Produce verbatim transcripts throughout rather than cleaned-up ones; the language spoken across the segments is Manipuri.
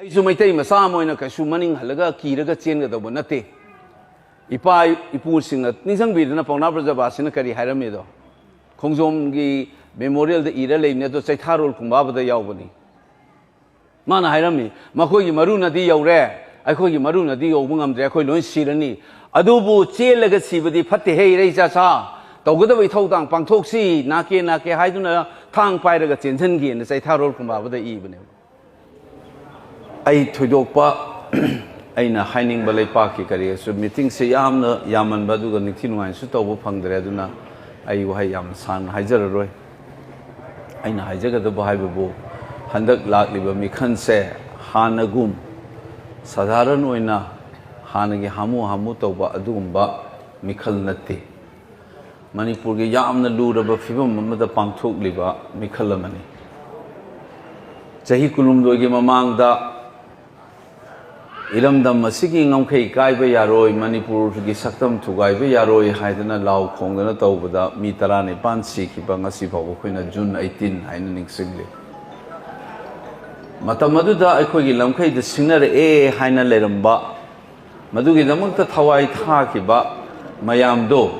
ꯑꯩꯁꯨ ꯃꯩꯇꯩ ꯃꯆꯥ ꯑꯃ ꯑꯣꯏꯅ ꯀꯩꯁꯨ ꯃꯅꯤꯡ ꯍꯜꯂꯒ ꯀꯤꯔꯒ ꯆꯦꯟꯒꯗꯧꯕ ꯅꯠꯇꯦ꯫ ꯏꯄꯥ ꯏꯄꯨꯁꯤꯡꯅ ꯅꯤꯡꯁꯤꯡꯕꯤꯗꯅ ꯄꯥꯎꯅꯥ ꯕ꯭ꯔꯖꯕꯥꯁꯤꯅ ꯀꯔꯤ ꯍꯥꯏꯔꯝꯃꯤꯗꯣ? ꯈꯣꯡꯖꯣꯝꯒꯤ ꯃꯦꯃꯣꯔꯤꯌꯦꯜꯗ ꯏꯔ ꯂꯩꯕꯅꯤ, ꯑꯗꯣ ꯆꯩꯊꯥꯔꯣꯜ ꯈꯣꯡꯕꯥꯕꯗ ꯌꯥꯎꯕꯅꯤ꯫ ꯃꯥꯅ ꯍꯥꯏꯔꯝꯃꯤ, "ꯃꯈꯣꯏꯒꯤ ꯃꯔꯨꯅꯗꯤ ꯌꯧꯔꯦ, ꯑꯩꯈꯣꯏꯒꯤ ꯃꯔꯨꯅꯗꯤ ꯌꯧꯕ ꯉꯝꯗ꯭ꯔꯦ, ꯑꯩꯈꯣꯏ ꯂꯣꯏ ꯁꯤꯔꯅꯤ꯫ ꯑꯗꯨꯕꯨ ꯆꯦꯜꯂꯒ ꯁꯤꯕꯗꯤ ꯐꯠꯇꯦꯍꯦ, ꯏꯔꯩ ꯆꯥꯁꯥ꯫ ꯇꯧꯒꯗꯕ ꯏꯊꯧꯗꯥꯡ ꯄꯥꯡꯊꯣꯛꯁꯤ, ꯅꯥꯀꯦ ꯅꯥꯀꯦ ꯍꯥꯏꯗꯨꯅ ꯊꯥꯡ ꯄꯥꯏꯔꯒ ꯆꯦꯟꯁꯤꯟꯒꯦꯅ" ꯆꯩꯊꯥꯔꯣꯜ ꯈꯣꯡꯕꯥꯕꯗ ꯏꯕꯅꯦꯕ꯫ ꯑꯩ ꯊꯣꯏꯗꯣꯛꯄ ꯑꯩꯅ ꯍꯥꯏꯅꯤꯡꯕ ꯂꯩꯄꯥꯛꯀꯤ ꯀꯔꯤꯁꯨ ꯃꯤꯇꯤꯡꯁꯦ ꯌꯥꯝꯅ ꯌꯥꯝꯃꯟꯕ, ꯑꯗꯨꯒ ꯅꯤꯡꯊꯤ ꯅꯨꯡꯉꯥꯏꯅꯁꯨ ꯇꯧꯕ ꯐꯪꯗ꯭ꯔꯦ, ꯑꯗꯨꯅ ꯑꯩ ꯋꯥꯍꯩ ꯌꯥꯝ ꯁꯥꯡꯅ ꯍꯥꯏꯖꯔꯔꯣꯏ꯫ ꯑꯩꯅ ꯍꯥꯏꯖꯒꯗꯕ ꯍꯥꯏꯕꯕꯨ, ꯍꯟꯗꯛ ꯂꯥꯛꯂꯤꯕ ꯃꯤꯈꯜꯁꯦ ꯍꯥꯟꯅꯒꯨꯝ ꯁꯥꯙꯥꯔꯟ ꯑꯣꯏꯅ ꯍꯥꯟꯅꯒꯤ ꯍꯥꯃꯨ ꯍꯥꯃꯨ ꯇꯧꯕ ꯑꯗꯨꯒꯨꯝꯕ ꯃꯤꯈꯜ ꯅꯠꯇꯦ꯫ ꯃꯅꯤꯄꯨꯔꯒꯤ ꯌꯥꯝꯅ ꯂꯨꯔꯕ ꯐꯤꯕꯝ ꯑꯃꯗ ꯄꯥꯡꯊꯣꯛꯂꯤꯕ ꯃꯤꯈꯜ ꯑꯃꯅꯤ꯫ ꯆꯍꯤ ꯀꯨꯟꯍꯨꯝꯗꯣꯏꯒꯤ ꯃꯃꯥꯡꯗ ꯏꯔꯝꯗꯝ ꯑꯁꯤꯒꯤ ꯉꯝꯈꯩ ꯀꯥꯏꯕ ꯌꯥꯔꯣꯏ, ꯃꯅꯤꯄꯨꯔꯒꯤ ꯁꯛꯇꯝ ꯊꯨꯒꯥꯏꯕ ꯌꯥꯔꯣꯏ ꯍꯥꯏꯗꯅ ꯂꯥꯎ ꯈꯣꯡꯗꯅ ꯇꯧꯕꯗ ꯃꯤ ꯇꯔꯥꯅꯤꯄꯥꯟ ꯁꯤꯈꯤꯕ ꯉꯁꯤ ꯐꯥꯎꯕ ꯑꯩꯈꯣꯏꯅ ꯖꯨꯟ ꯑꯩꯠꯇꯤꯟ ꯍꯥꯏꯅ ꯅꯤꯡꯁꯤꯡꯂꯤ꯫ ꯃꯇꯝ ꯑꯗꯨꯗ ꯑꯩꯈꯣꯏꯒꯤ ꯂꯝꯈꯩꯗ ꯁꯤꯡꯅꯔꯛꯑꯦ ꯍꯥꯏꯅ ꯂꯩꯔꯝꯕ, ꯃꯗꯨꯒꯤꯗꯃꯛꯇ ꯊꯋꯥꯏ ꯊꯥꯈꯤꯕ ꯃꯌꯥꯝꯗꯣ,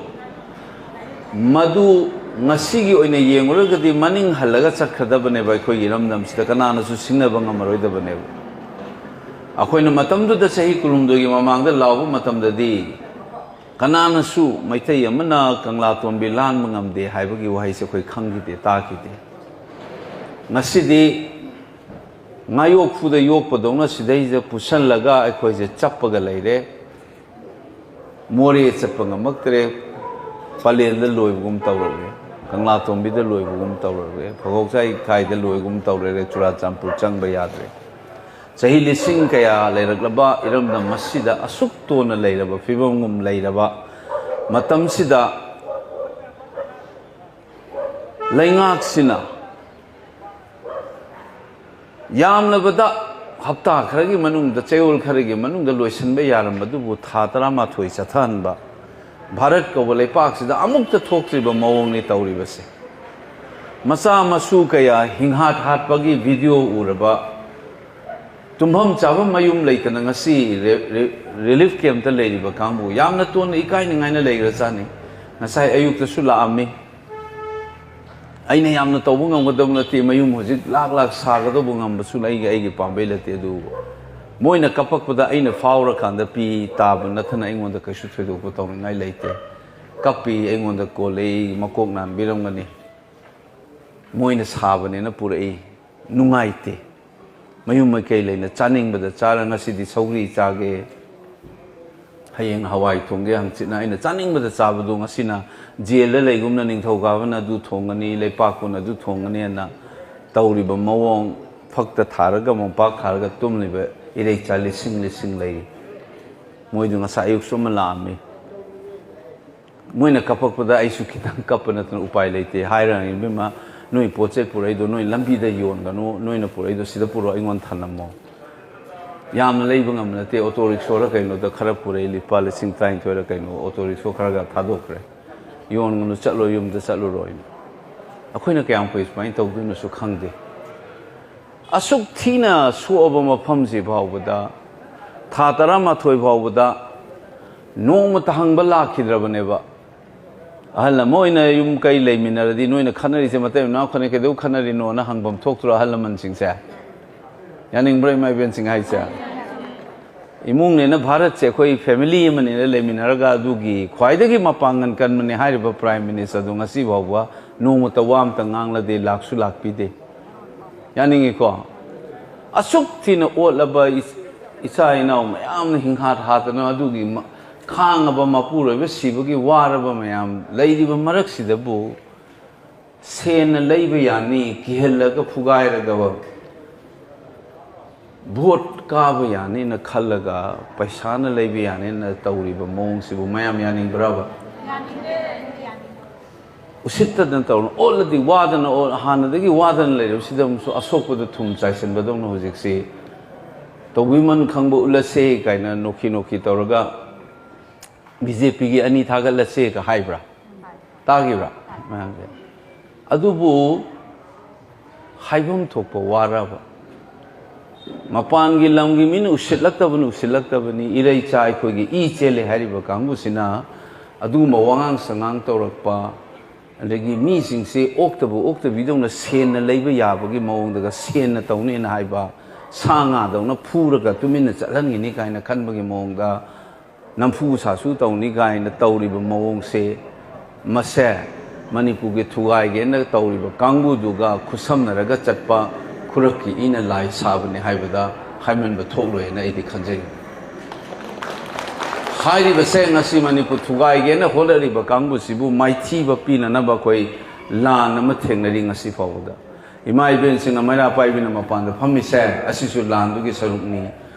ꯃꯗꯨ ꯉꯁꯤꯒꯤ ꯑꯣꯏꯅ ꯌꯦꯡꯂꯨꯔꯒꯗꯤ ꯃꯅꯤꯡ ꯍꯜꯂꯒ ꯆꯠꯈ꯭ꯔꯗꯕꯅꯦꯕ꯫ ꯑꯩꯈꯣꯏꯒꯤ ꯏꯔꯝꯗꯝꯁꯤꯗ ꯀꯅꯥꯅꯁꯨ ꯁꯤꯡꯅꯕ ꯉꯝꯃꯔꯣꯏꯗꯕꯅꯦꯕ꯫ ꯑꯩꯈꯣꯏꯅ ꯃꯇꯝꯗꯨꯗ, ꯆꯍꯤ ꯀꯨꯟꯍꯨꯝꯗꯣꯏꯒꯤ ꯃꯃꯥꯡꯗ ꯂꯥꯎꯕ ꯃꯇꯝꯗꯗꯤ, ꯀꯅꯥꯅꯁꯨ ꯃꯩꯇꯩ ꯑꯃꯅ ꯀꯪꯂꯥꯇꯣꯟꯕꯤ ꯂꯥꯟꯕ ꯉꯝꯗꯦ ꯍꯥꯏꯕꯒꯤ ꯋꯥꯍꯩꯁꯦ ꯑꯩꯈꯣꯏ ꯈꯪꯈꯤꯗꯦ, ꯇꯥꯈꯤꯗꯦ꯫ ꯉꯁꯤꯗꯤ ꯉꯥꯌꯣꯛꯐꯨꯗ ꯌꯣꯛꯄꯗꯧꯅ ꯁꯤꯗꯩꯁꯤꯗ ꯄꯨꯁꯜꯂꯒ ꯑꯩꯈꯣꯏꯁꯦ ꯆꯞꯄꯒ ꯂꯩꯔꯦ꯫ ꯃꯣꯔꯦ ꯆꯠꯄ ꯉꯝꯃꯛꯇ꯭ꯔꯦ, ꯄꯂꯦꯟꯗ ꯂꯣꯏꯕꯒꯨꯝ ꯇꯧꯔꯛꯂꯦ, ꯀꯪꯂꯥꯇꯣꯝꯕꯤꯗ ꯂꯣꯏꯕꯒꯨꯝ ꯇꯧꯔꯛꯂꯦ, ꯐꯒꯧꯖꯥꯏ ꯏꯀꯥꯏꯗ ꯂꯣꯏꯕꯒꯨꯝ ꯇꯧꯔꯛꯂꯦ, ꯆꯨꯔꯥꯆꯥꯟꯄꯨꯔ ꯆꯪꯕ ꯌꯥꯗ꯭ꯔꯦ꯫ ꯆꯍꯤ ꯂꯤꯁꯤꯡ ꯀꯌꯥ ꯂꯩꯔꯛꯂꯕ ꯏꯔꯝꯗꯝ ꯑꯁꯤꯗ ꯑꯁꯨꯛ ꯇꯣꯟꯅ ꯂꯩꯔꯕ ꯐꯤꯕꯝꯒꯨꯝ ꯂꯩꯔꯕ ꯃꯇꯝꯁꯤꯗ, ꯂꯩꯉꯥꯛꯁꯤꯅ ꯌꯥꯝꯂꯕꯗ ꯍꯞꯇꯥ ꯈꯔꯒꯤ ꯃꯅꯨꯡꯗ, ꯆꯌꯣꯜ ꯈꯔꯒꯤ ꯃꯅꯨꯡꯗ ꯂꯣꯏꯁꯤꯟꯕ ꯌꯥꯔꯝꯕꯗꯨꯕꯨ ꯊꯥ ꯇꯔꯥꯃꯥꯊꯣꯏ ꯆꯠꯊꯍꯟꯕ, ꯚꯥꯔꯠ ꯀꯧꯕ ꯂꯩꯄꯥꯛꯁꯤꯗ ꯑꯃꯨꯛꯇ ꯊꯣꯛꯇ꯭ꯔꯤꯕ ꯃꯑꯣꯡꯅꯤ ꯇꯧꯔꯤꯕꯁꯦ꯫ ꯃꯆꯥ ꯃꯁꯨ ꯀꯌꯥ ꯍꯤꯡꯍꯥꯠ ꯍꯥꯠꯄꯒꯤ ꯚꯤꯗꯤꯑꯣ ꯎꯔꯕ, ꯇꯨꯝꯐꯝ ꯆꯥꯐꯝ ꯃꯌꯨꯝ ꯂꯩꯇꯅ ꯉꯁꯤ ꯔꯤ-, ꯔꯤ-, ꯔꯤꯂꯤꯐ ꯀꯦꯝꯞꯇ ꯂꯩꯔꯤꯕ ꯀꯥꯡꯕꯨ ꯌꯥꯝꯅ ꯇꯣꯟꯅ ꯏꯀꯥꯏꯅꯤꯡꯉꯥꯏꯅ ꯂꯩꯈ꯭ꯔꯖꯥꯠꯅꯤ꯫ ꯉꯁꯥꯏ ꯑꯌꯨꯛꯇꯁꯨ ꯂꯥꯛꯑꯝꯃꯤ꯫ ꯑꯩꯅ ꯌꯥꯝꯅ ꯇꯧꯕ ꯉꯝꯒꯗꯕ ꯅꯠꯇꯦ, ꯃꯌꯨꯝ ꯍꯧꯖꯤꯛ ꯂꯥꯛ ꯂꯥꯛ ꯁꯥꯒꯗꯧꯕ ꯉꯝꯕꯁꯨ ꯑꯩꯒꯤ, ꯑꯩꯒꯤ ꯄꯥꯝꯕꯩ ꯅꯠꯇꯦ꯫ ꯑꯗꯨꯕꯨ ꯃꯣꯏꯅ ꯀꯞꯄꯛꯄꯗ ꯑꯩꯅ ꯐꯥꯎꯔꯀꯥꯟꯗ ꯄꯤ ꯇꯥꯕ ꯅꯠꯇꯅ ꯑꯩꯉꯣꯟꯗ ꯀꯩꯁꯨ ꯊꯣꯏꯗꯣꯛꯄ ꯇꯧꯅꯤꯡꯉꯥꯏ ꯂꯩꯇꯦ꯫ ꯀꯞꯄꯤ, ꯑꯩꯉꯣꯟꯗ ꯀꯣꯜꯂꯛꯏ, ꯃꯀꯣꯛ ꯅꯥꯟꯕꯤꯔꯝꯒꯅꯤ꯫ ꯃꯣꯏꯅ ꯁꯥꯕꯅꯦꯅ ꯄꯨꯔꯛꯏ, ꯅꯨꯡꯉꯥꯏꯇꯦ꯫ ꯃꯌꯨꯝ ꯃꯀꯩ ꯂꯩꯅ ꯆꯥꯅꯤꯡꯕꯗ ꯆꯥꯔ, ꯉꯁꯤꯗꯤ ꯁꯧꯒ꯭ꯔꯤ ꯆꯥꯒꯦ, ꯍꯌꯦꯡ ꯍꯋꯥꯏ ꯊꯣꯡꯒꯦ, ꯍꯪꯆꯤꯠꯅ ꯑꯩꯅ ꯆꯥꯅꯤꯡꯕꯗ ꯆꯥꯕꯗꯣ ꯉꯁꯤꯅ ꯖꯦꯜꯗ ꯂꯩꯒꯨꯝꯅ ꯅꯤꯡꯊꯧꯀꯥꯕꯅ ꯑꯗꯨ ꯊꯣꯡꯒꯅꯤ, ꯂꯩꯄꯥꯛꯄꯨꯅ ꯑꯗꯨ ꯊꯣꯡꯒꯅꯤꯅ ꯇꯧꯔꯤꯕ ꯃꯑꯣꯡ, ꯐꯛꯇ ꯊꯥꯔꯒ ꯃꯣꯝꯄꯥꯛ ꯊꯥꯔꯒ ꯇꯨꯝꯂꯤꯕ ꯏꯔꯩꯆꯥ ꯂꯤꯁꯤꯡ ꯂꯤꯁꯤꯡ ꯂꯩꯔꯤ꯫ ꯃꯣꯏꯗꯨ ꯉꯁꯥꯏ ꯑꯌꯨꯛꯁꯨ ꯑꯃ ꯂꯥꯛꯑꯝꯃꯤ꯫ ꯃꯣꯏꯅ ꯀꯞꯄꯛꯄꯗ ꯑꯩꯁꯨ ꯈꯤꯇꯪ ꯀꯞꯄ ꯅꯠꯇꯅ ꯎꯄꯥꯏ ꯂꯩꯇꯦ꯫ ꯍꯥꯏꯔꯒ, "ꯏꯕꯦꯝꯃ, ꯅꯣꯏ ꯄꯣꯠ ꯆꯩ ꯄꯨꯔꯛꯏꯗꯣ ꯅꯣꯏ ꯂꯝꯕꯤꯗ ꯌꯣꯟꯒꯅꯨ, ꯅꯣꯏꯅ ꯄꯨꯔꯛꯏꯗꯣ ꯁꯤꯗ ꯄꯨꯔꯛꯑꯣ, ꯑꯩꯉꯣꯟꯗ ꯊꯅꯝꯃꯣ"꯫ ꯌꯥꯝꯅ ꯂꯩꯕ ꯉꯝꯕ ꯅꯠꯇꯦ꯫ ꯑꯣꯇꯣ ꯔꯤꯛꯁꯣꯔ ꯀꯩꯅꯣꯗ ꯈꯔ ꯄꯨꯔꯛꯏ, ꯂꯨꯄꯥ ꯂꯤꯁꯤꯡ ꯇꯔꯥꯅꯤꯊꯣꯏꯔ ꯀꯩꯅꯣ ꯑꯣꯇꯣ ꯔꯤꯛꯁꯣ ꯈꯔꯒ ꯊꯥꯗꯣꯛꯈ꯭ꯔꯦ꯫ "ꯌꯣꯟꯒꯅꯨ, ꯆꯠꯂꯣ, ꯌꯨꯝꯗ ꯆꯠꯂꯨꯔꯣꯅ"꯫ ꯑꯩꯈꯣꯏꯅ ꯀꯌꯥꯝ ꯀꯨꯏ ꯁꯨꯃꯥꯏꯅ ꯇꯧꯗꯣꯏꯅꯣꯁꯨ ꯈꯪꯗꯦ꯫ ꯑꯁꯨꯛ ꯊꯤꯅ ꯁꯣꯛꯑꯕ ꯃꯐꯝꯁꯤ ꯐꯥꯎꯕꯗ ꯊꯥ ꯇꯔꯥꯃꯥꯊꯣꯏ ꯐꯥꯎꯕꯗ ꯅꯣꯡꯃꯇ ꯍꯪꯕ ꯂꯥꯛꯈꯤꯗ꯭ꯔꯕꯅꯦꯕ꯫ ꯑꯍꯜ ꯑꯃ ꯑꯣꯏꯅ ꯌꯨꯝ ꯀꯩ ꯂꯩꯃꯤꯟꯅꯔꯗꯤ ꯅꯣꯏꯅ ꯈꯠꯅꯔꯤꯁꯦ ꯃꯇꯩ ꯃꯅꯥꯎ ꯈꯠꯅꯩ ꯀꯩꯗꯧ ꯈꯠꯅꯔꯤꯅꯣꯅ ꯍꯪꯐꯝ ꯊꯣꯛꯇ꯭ꯔꯣ ꯑꯍꯜ ꯂꯃꯟꯁꯤꯡꯁꯦ? ꯌꯥꯅꯤꯡꯕ꯭ꯔꯥ ꯏꯃꯥ ꯏꯕꯦꯟꯁꯤꯡ ꯍꯥꯏꯁꯦ? ꯏꯃꯨꯡꯅꯦꯅ, ꯚꯥꯔꯠꯁꯦ ꯑꯩꯈꯣꯏ ꯐꯦꯃꯤꯂꯤ ꯑꯃꯅꯦꯅ ꯂꯩꯃꯤꯟꯅꯔꯒ ꯑꯗꯨꯒꯤ ꯈ꯭ꯋꯥꯏꯗꯒꯤ ꯃꯄꯥꯡꯒꯜ ꯀꯟꯕꯅꯦ ꯍꯥꯏꯔꯤꯕ ꯄ꯭ꯔꯥꯏꯝ ꯃꯤꯅꯤꯁꯇꯔꯗꯨ ꯉꯁꯤ ꯐꯥꯎꯕ ꯅꯣꯡꯃꯇ ꯋꯥ ꯑꯃꯇ ꯉꯥꯡꯂꯗꯦ, ꯂꯥꯛꯁꯨ ꯂꯥꯛꯄꯤꯗꯦ꯫ ꯌꯥꯅꯤꯡꯉꯤꯀꯣ? ꯑꯁꯨꯛ ꯊꯤꯅ ꯑꯣꯠꯂꯕ ꯏꯆ-, ꯏꯆꯥ ꯏꯅꯥꯎ ꯃꯌꯥꯝꯅ ꯍꯤꯡꯍꯥꯠ ꯍꯥꯠꯇꯅ ꯑꯗꯨꯒꯤ ꯃ-, ꯈꯥꯡꯉꯕ ꯃꯄꯨꯔꯣꯏꯕ ꯁꯤꯕꯒꯤ ꯋꯥꯔꯕ ꯃꯌꯥꯝ ꯂꯩꯔꯤꯕ ꯃꯔꯛꯁꯤꯗꯕꯨ ꯁꯦꯟꯅ ꯂꯩꯕ ꯌꯥꯅꯤ, ꯀꯤꯍꯜꯂꯒ ꯐꯨꯒꯥꯏꯔꯒ ꯚꯣꯠ ꯀꯥꯕ ꯌꯥꯅꯤꯅ ꯈꯜꯂꯒ ꯄꯩꯁꯥꯅ ꯂꯩꯕ ꯌꯥꯅꯤꯅ ꯇꯧꯔꯤꯕ ꯃꯑꯣꯡꯁꯤꯕꯨ ꯃꯌꯥꯝ ꯌꯥꯅꯤꯡꯕ꯭ꯔꯕ? ꯎꯁꯤꯠꯇꯗꯅ ꯇꯧꯔꯅꯨ꯫ ꯑꯣꯠꯂꯗꯤ ꯋꯥꯗꯅ ꯑꯣꯠ-, ꯍꯥꯟꯅꯗꯒꯤ ꯋꯥꯗꯅ ꯂꯩꯔꯕꯁꯤꯗ ꯑꯃꯨꯛꯁꯨ ꯑꯁꯣꯛꯄꯗ ꯊꯨꯝ ꯆꯥꯏꯁꯤꯟꯕꯗꯧꯅ ꯍꯧꯖꯤꯛꯁꯤ ꯇꯧꯕꯤꯃꯟ ꯈꯪꯕ ꯎꯠꯂꯁꯦ ꯀꯥꯏꯅ ꯅꯣꯛꯈꯤ ꯅꯣꯛꯈꯤ ꯇꯧꯔꯒ ꯕꯤ ꯖꯦ ꯄꯤꯒꯤ ꯑꯅꯤ ꯊꯥꯒꯠꯂꯁꯦꯒ ꯍꯥꯏꯕ꯭ꯔꯥ? ꯇꯥꯈꯤꯕ꯭ꯔꯥ? ꯃꯌꯥꯝꯁꯦ꯫ ꯑꯗꯨꯕꯨ ꯍꯥꯏꯐꯝ ꯊꯣꯛꯄ ꯋꯥꯔꯕ? ꯃꯄꯥꯟꯒꯤ ꯂꯝꯒꯤ ꯃꯤꯅ ꯎꯁꯤꯠꯂꯛꯇꯕꯅ ꯎꯁꯤꯠꯂꯛꯇꯕꯅꯤ, ꯏꯔꯩꯆꯥ ꯑꯩꯈꯣꯏꯒꯤ ꯏ ꯆꯦꯜꯂꯦ ꯍꯥꯏꯔꯤꯕ ꯀꯥꯡꯕꯨꯁꯤꯅ ꯑꯗꯨꯒꯨꯝꯕ ꯋꯥꯉꯥꯡ ꯁꯉꯥꯡ ꯇꯧꯔꯛꯄ, ꯑꯗꯒꯤ ꯃꯤꯁꯤꯡꯁꯤ ꯑꯣꯛꯇꯕ ꯑꯣꯛꯇꯕꯤꯗꯧꯅ ꯁꯦꯟꯅ ꯂꯩꯕ ꯌꯥꯕꯒꯤ ꯃꯑꯣꯡꯗꯒ ꯁꯦꯟꯅ ꯇꯧꯅꯦꯅ ꯍꯥꯏꯕ, ꯁꯥ ꯉꯥꯗꯧꯅ ꯐꯨꯔꯒ ꯇꯨꯃꯤꯟꯅ ꯆꯠꯍꯟꯒꯅꯤ ꯀꯥꯏꯅ ꯈꯟꯕꯒꯤ ꯃꯑꯣꯡꯗ ꯅꯝꯐꯨ ꯁꯥꯁꯨ ꯇꯧꯅꯤ ꯀꯥꯏꯅ ꯇꯧꯔꯤꯕ ꯃꯑꯣꯡꯁꯦ, ꯃꯁꯦ ꯃꯅꯤꯄꯨꯔꯒꯤ ꯊꯨꯒꯥꯏꯒꯦꯅ ꯇꯧꯔꯤꯕ ꯀꯥꯡꯕꯨꯗꯨꯒ ꯈꯨꯠꯁꯝꯅꯔꯒ ꯆꯠꯄ ꯈꯨꯔꯛꯀꯤ ꯏꯅ ꯂꯥꯏ ꯁꯥꯕꯅꯤ ꯍꯥꯏꯕꯗ ꯍꯥꯏꯃꯟꯕ ꯊꯣꯛꯂꯣꯏꯅ ꯑꯩꯗꯤ ꯈꯟꯖꯩ꯫ ꯍꯥꯏꯔꯤꯕꯁꯦ ꯉꯁꯤ ꯃꯅꯤꯄꯨꯔ ꯊꯨꯒꯥꯏꯒꯦꯅ ꯍꯣꯠꯅꯔꯤꯕ ꯀꯥꯡꯕꯨꯁꯤꯕꯨ ꯃꯥꯏꯊꯤꯕ ꯄꯤꯅꯅꯕ ꯑꯩꯈꯣꯏ ꯂꯥꯟ ꯑꯃ ꯊꯦꯡꯅꯔꯤ ꯉꯁꯤ ꯐꯥꯎꯕꯗ꯫ ꯏꯃꯥ ꯏꯕꯦꯟꯁꯤꯡꯅ ꯃꯩꯔꯥ ꯄꯥꯏꯕꯤꯅ ꯃꯄꯥꯟꯗ ꯐꯝꯃꯤꯁꯦ ꯑꯁꯤꯁꯨ ꯂꯥꯟꯗꯨꯒꯤ ꯁꯔꯨꯛꯅꯤ꯫